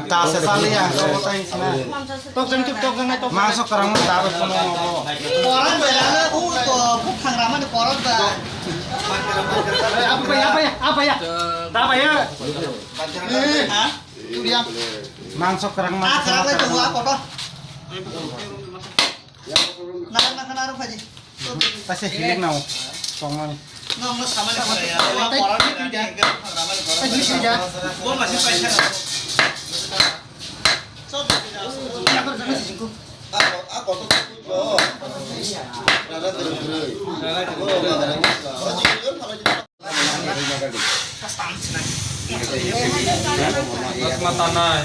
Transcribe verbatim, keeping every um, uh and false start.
Ta se saliya, abo tai sina. Tok jang tuk, tok jang nai, tok. Mangso kwrang da ro kono. Koran bai la, u to, bukhang ramani koran da. Apa ya, apa ya, apa ya? Da apa ya? Ha? Mangso kwrang, mangso kwrang. Nang nang kana aro phaji. Paisa hilik nao. Tongmani. Nang no samani kore ya. Paisa hilik ya. Bo masi paisa. Sob. Ya kor jana sisingku. Ako, ako to ko. Rara dere dere. Rara dere dere. Chosma tanai.